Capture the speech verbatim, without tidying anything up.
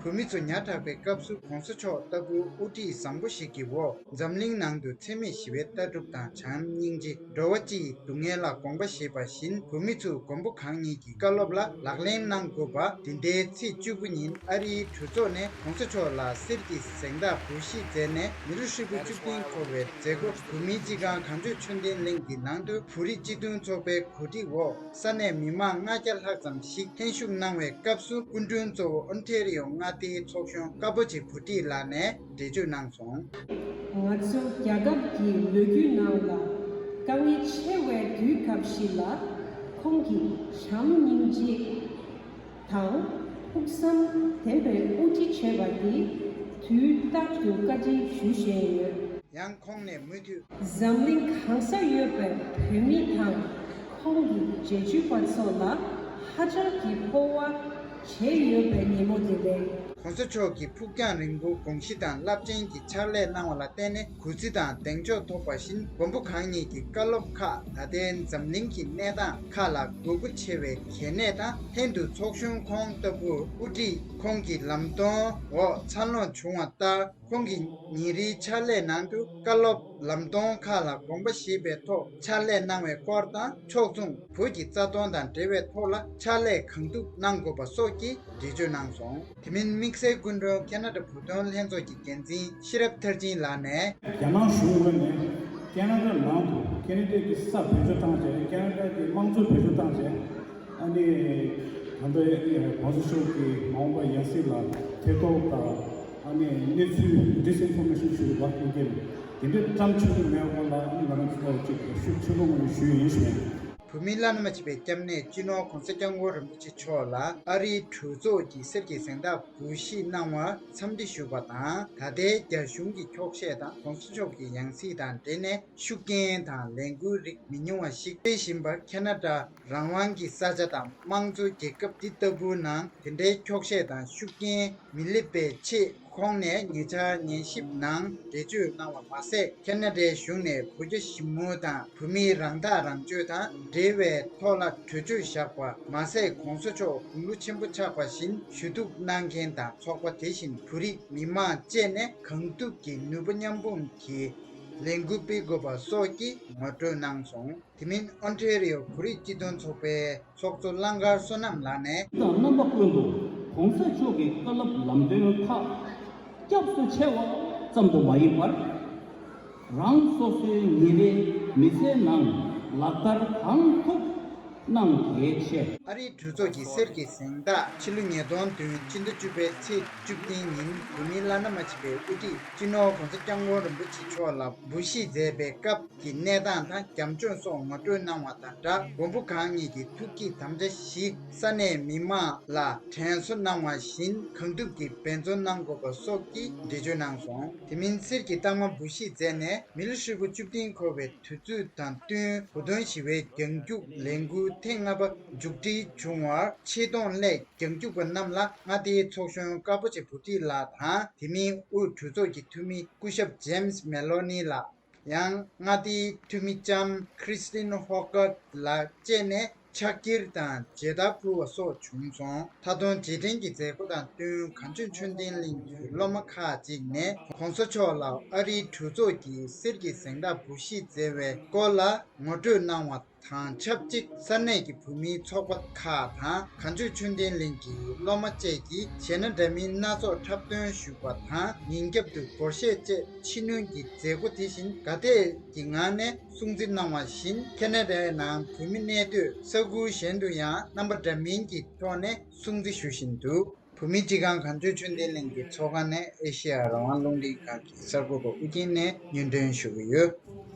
བོད་མི་ཚོ་ཉག་ཕྲ་བའི་སྐབས་སུ་གོང་ས་མཆོག་ལྟ་བུ་དབུ་ཁྲིད་བཟང་པོ་ཞིག་གི་འོག་འཛམ་གླིང་ནང་དུ་འཚེ་མེད་ཞི་བའི་ལྟ་གྲུབ་དང་བྱམས་སྙིང་རྗེ། འགྲོ་བ་སྤྱིའི་སྡུག་བསྔལ་ལ་དགོངས་པ་བཞེས་པ་བཞིན་བོད་མི་ཚོས་མགོན་པོ་གང་ཉིད་ཀྱི་བཀའ་སློབ་ལ་ལག་ལེན་གནང་དགོས་པ། འདི་ཟླའི་ཚེས་བཅུ་དགུ་ཉིན་ཨ་རིའི་གྲོས་ཚོགས་ནས་གོང་ས་མཆོག་ལ་གསེར་གྱི་གཟེངས་རྟགས་འབུལ་བཞེས་མཛད་ནས་མི་ལོ་ཧྲིལ་པོ་བཅུ་བདུན་འཁོར་བའི་མཛད་སྒོ། བོད་མིའི་སྤྱི་ཁང་གངས་ལྗོངས་ཆོས་ལྡན་གླིང་གི་ནང་དུ་བོད་རིགས་སྤྱི་མཐུན་ཚོགས་པའི་གོ་སྒྲིག་འོག་ས་གནས་མི་མང་ལྔ་བརྒྱ་ལྷག་ཙམ་ཞིག་ལྷན་ཞུགས་གནང་བའི་སྐབས་སུ། སྐུ་མགྲོན་གཙོ་བོ་ཨོན་ཊེ་རི་ཡོ་མངའ་སྡེའི་ཚོགས་གཞོན་ཀ་པོ་ཆེ་བུ་ཁྲིད་ལགས་ནས་འགྲེལ་བརྗོད་གནང་སོང་། ང་ཚོ་རྒྱལ་ཁབ་ཀྱི་ལོ་རྒྱུས་ནང་ལ་དཀའ་ངལ་ཆེ་བའི་དུས་སྐབས་ཤིག་ལ་ཁོང་གིས་བྱམས་སྙིང་རྗེ་དང་ཕུགས་བསམ་ལྡན་པའི་དབུ་ཁྲིད་བྱས་པ་འདི་དུས་རྟག་ཏུ་བཀའ་དྲིན་ཞུ་བཞིན་ཡོད། ཡང་ཁོང་ནས་མུ་མཐུད། འཛམ་གླིང་གང་སར་ཡོད་པའི་བོད་མི་དང་ཁོང་གི་རྗེས་འཇུག་པ་ཚོ་ལ་ཧ་ཅང་གི་སྤོབས་པ་བྱས་ཡོད་པའི་ཉིན་མོ་དེ་རེད། གོང་ས་མཆོག་གིས་ཕུགས་རྒྱང་རིང་པོའི་དགོངས་གཞི་དང་རླབས་ཆེན་གྱི་ཕྱག་ལས་གནང་བ་ལ་བརྟེན་ནས་གུས་བརྩི་དང་གདེང་འཇོག་ཐོབ་པ་བཞིན། མགོན་པོ་གང་ཉིད་ཀྱི་བཀའ་སློབ་ཁག་ད་ལྟའི་འཛམ་གླིང་གི་གནས་སྟངས་ཁག་ལ་དགོས་མཁོ་ཆེ་བའི་གལ་གནད་དང་། ལྷན་དུ་ཚོགས་གཞོན་ཁོང་ལྟ་བུ་དབུ་ཁྲིད་ཁོང་གི་ལམ་སྟོན་འོག་འཚར་ལོངས་བྱུང་བ་ལྟར། ཁོང་གི་ཉིན་རེའི་ཕྱག་ལས་ནང་དུ་བཀའ་སློབ་ལམ་སྟོན་ཁག་ལ་དགོངས་པ་བཞེས་པའི་ཐོག་ཕྱག་ལས་གནང་བའི་སྐོར་དང་། ཕྱོགས་མཚུངས་བོད་ཀྱི་རྩ་དོན་དང་འབྲེལ་བའི་ཐོག་ལ་ཕྱག་ལས་གང་ཐུབ་གནང་དགོས་པ་སོགས་ཀྱི་འགྲེལ་བརྗོད་གནང་སོང་། དེ་མིན་དམིགས་བསལ་སྐུ་མགྲོན་ཁེ་ན་ཌ་བོད་དོན་ལྷན་ཚོགས་ཀྱི་འགན་འཛིན་ཤེས་རབ་མཐར་ཕྱིན་ལགས་ནས། རྒྱ་ནག་གཞུང་ངོས་ནས་ཁེ་ན་ཌ་ནང་དུ་ཁེ་ན་ཌ་གི་ས་བེད་སྤྱོད་བཏང་བྱས། ཁེ་ན་ཌ་གི་དམངས་གཙོ་བེད་སྤྱོད་བཏང་བྱས། ཨ་ནི་ད་ལྟ་གོང་ས་མཆོག་གི་མ་འོངས་པ་ཡང་སྲིད་ལ་ཐེ་གཏོགས་དང་། ཨ་ནི་གནས་ཚུལ་ཌིས་ཨིན་ཕོར་མེ་ཤན་ཞུ་བ་ཀུན་མཁྱེན་དེ་འདྲའི་བཀྲམ་ཆོག་གི་མེད་པ་ལ། ཨ་ནི་ང་རང་ཚོ་ཅིག་ཤུགས་ཆེན་པོ་ངོས་ནས་ཞུ་ཡི་ཡིན་ཞུ་ཡིན། བོད་མིའི་བླ་ན་མ་མཆིས་པའི་སྐྱབས་གནས་སྤྱི་ནོར་༸གོང་ས་༸སྐྱབས་མགོན་རིན་པོ་ཆེ་མཆོག་ལ་ཨ་རིའི་གྲོས་ཚོགས་ཀྱིས་གསེར་གྱི་གཟེངས་རྟགས་འབུལ་བཞེས་གནང་བར་འཚམས་འདྲི་ཞུ་བ་དང་། ད་ལྟའི་རྒྱ་གཞུང་གི་འཁྱོག་བཤད་དང་གོང་ས་མཆོག་གི་ཡང་སྲིད་དང་འབྲེལ་ནས་ཤུགས་རྐྱེན་དང་ལས་འགུལ་རིགས་མི་ཉུང་བ་ཞིག་སྤེལ་བཞིན་པར། ཁེ་ན་ཌ་རང་དབང་གི་ས་ཆ་དང་དམངས་གཙོའི་རྒྱལ་ཁབ་འདི་ལྟ་བུའི་ནང་དེ་འདྲའི་འཁྱོག་བཤད་དང་ཤུགས་རྐྱེན་མི་སླེབས་པའི་ཆེད། ཁོང་ནས་ཉེ་ཆར་ཉན་ཞིབ་ནང་འགྲེལ་བརྗོད་གནང་བ་མ་ཟད། ཁེ་ན་ཌའི་གཞུང་ནས་བོད་རྒྱ་ཞི་མོལ་དང་བོད་མིའི་རང་ཐག་རང་གཅོད་དང་འབྲེལ་བའི་ཐོག་ལ་གྲོས་ཆོད་བཞག་པ་མ་ཟད། གོང་ས་མཆོག་དགུང་ལོ་ཆེན་པོ་ཆགས་པ་བཞིན་ཞུ་གཏུག་གནང་མཁན་དང་ཚོགས་པ། དེ་བཞིན་བོད་རིགས་མི་མང་བཅས་ནས་གང་ཐུབ་ཀྱིས་ནུས་པ་མཉམ་སྤུངས་ཀྱིས་ལས་འགུལ་སྤེལ་དགོས་པ་སོགས་ཀྱི་ངོ་སྤྲོད་གནང་སོང་། དེ་མིན་ཨོན་ཊེ་རི་ཡོ་བོད་རིགས་སྤྱི་མཐུན་ཚོགས་པའི་ཚོགས་གཙོ་གླང་དཀར་བསོད་ནམས་ལགས་ནས། དང་རྣམ་པ་ཀུན་ཏུ་གོང་ས་མཆོག་གི་བཀའ་སློབ་ལམ་སྟོན་ཁག་སྐྱབས་སུ་མཆི་བ་ཙམ་དུ་མ་ཡིན་པར། རང་སོ་སོའི་ཉིན་རེའི་མི་ཚེའི་ནང་ལག་བསྟར་གང་ཐུབ་གནང་གལ་ཆེ། ཨ་རིའི་གྲོས་ཚོགས་ཀྱི་གསེར་གྱི་གཟེངས་རྟགས་ཕྱི་ལོ་ཉིས་སྟོང་བདུན་སྤྱི་ཟླ་བཅུ་པའི་ཚེས་བཅུ་བདུན་ཉིན་བོད་མིའི་བླ་ན་མ་མཆིས་པའི་དབུ་ཁྲིད་སྤྱི་ནོར་༸གོང་ས་༸སྐྱབས་མགོན་རིན་པོ་ཆེ་མཆོག་ལ་འབུལ་བཞེས་མཛད་པའི་སྐབས། ཀྱི་གནས་སྟངས་དང་རྒྱབ་ལྗོངས་སོགས་ངོ་སྤྲོད་གནང་བ་དང་སྦྲགས། མགོན་པོ་གང་ཉིད་ཀྱི་ཐུགས་བསྐྱེད་དམ་བཅའ་བཞི་ས་གནས་མི་མང་ལ་དྲན་གསོ་གནང་བ་བཞིན་གང་ཐུབ་ཀྱིས་འབད་བརྩོན་གནང་དགོས་པ་སོགས་ཀྱི་འགྲེལ་བརྗོད་གནང་སོང་། དེ་མིན་གསེར་གྱི་རྟགས་མ་འབུལ་བཞེས་མཛད་ནས་མི་ལོ་ཧྲིལ་པོ་བཅུ་བདུན་འཁོར་བའི་དུས་ཚོད་དང་བསྟུན་བོད་དོན་ཞི་བའི་རྒྱང་རྒྱུག་ལས་འགུལ་ཐེངས་ལྔ་པ་མཇུག་སྒྲིལ་བྱུང་བར་ཆེད་གཏོང་སླད་རྒྱང་རྒྱུག་པ་རྣམས་ལ་མངའ་སྡེའི་ཚོགས་གཞོན་ཀ་པོ་ཆེ་བུ་ཁྲིད་ལགས་དང་། དེ་མིན་དབུས་གྲོས་ཚོགས་ཀྱི་འཐུས་མི་སྐུ་ཞབས་ཇེམ་སི་མེ་ལོ་ནི་ལགས། ཡང་མངའ་སྡེའི་འཐུས་མི་ལྕམ་ཁྲི་སི་ཏིན་ཧོ་ཀར་ལགས་བཅས་ནས་ཕྱག་འཁྱེར་དང་མཇལ་དར་ཕུལ་བ་སོགས་བྱུང་སོང་། མཐའ་སྡོམ་རྗེས་དྲན་གྱི་མཛད་སྒོ་དང་བསྟུན་གངས་ལྗོངས་ཆོས་ལྡན་གླིང་གི་སློབ་མ་ཁག་ཅིག་ནས་གོང་ས་མཆོག་ལ་ཨ་རིའི་གྲོས་ཚོགས་ཀྱི་གསེར་གྱི་གཟེངས་རྟགས་འབུལ་བཞེས་མཛད་པའི་སྐོར་ལ་ངོ་སྤྲོད་གནང་བ་དང་ཆབས་ཅིག་ས་གནས་ཀྱི་བོད་མིའི་ཚོགས་པ་ཁག་དང་གངས་ལྗོངས་ཆོས་ལྡན་གླིང་གི་སློབ་མ་བཅས་ཀྱིས་གཞས་སྣ་འདྲ་མིན་སྣ་ཚོགས་འཁྲབ་སྟོན་ཞུས་པ་དང་། ཉིན་རྒྱབ་ཏུ་སྒོར་གཞས་བཅས་ཕྱི་སྣོན་གྱི་མཛད་སྒོ། དེ་བཞིན་དགའ་དད་ཀྱི་ངང་ནས་སྲུང་བརྩི་གནང་བ་བཞིན་ཁེ་ན་ཌའི་ནང་བོད་མི་གནས་སྡོད་ས་ཁུལ་གཞན་དུ་ཡང་རྣམ་པ་འདྲ་མིན་གྱི་ཐོག་ནས་སྲུང་བརྩི་ཞུ་བཞིན་འདུག་བོད་མིའི་སྤྱི་ཁང་གངས་ལྗོངས་ཆོས་ལྡན་གླིང་གི་ཚོགས་ཁང་ནས་ཨེ་ཤེ་ཡ་རང་དབང་རླུང་འཕྲིན་ཁང་གི་གསར་འགོད་པ་ཨུ་རྒྱན་ནས་སྙན་སྒྲོན་ཞུ་གི་ཡོད།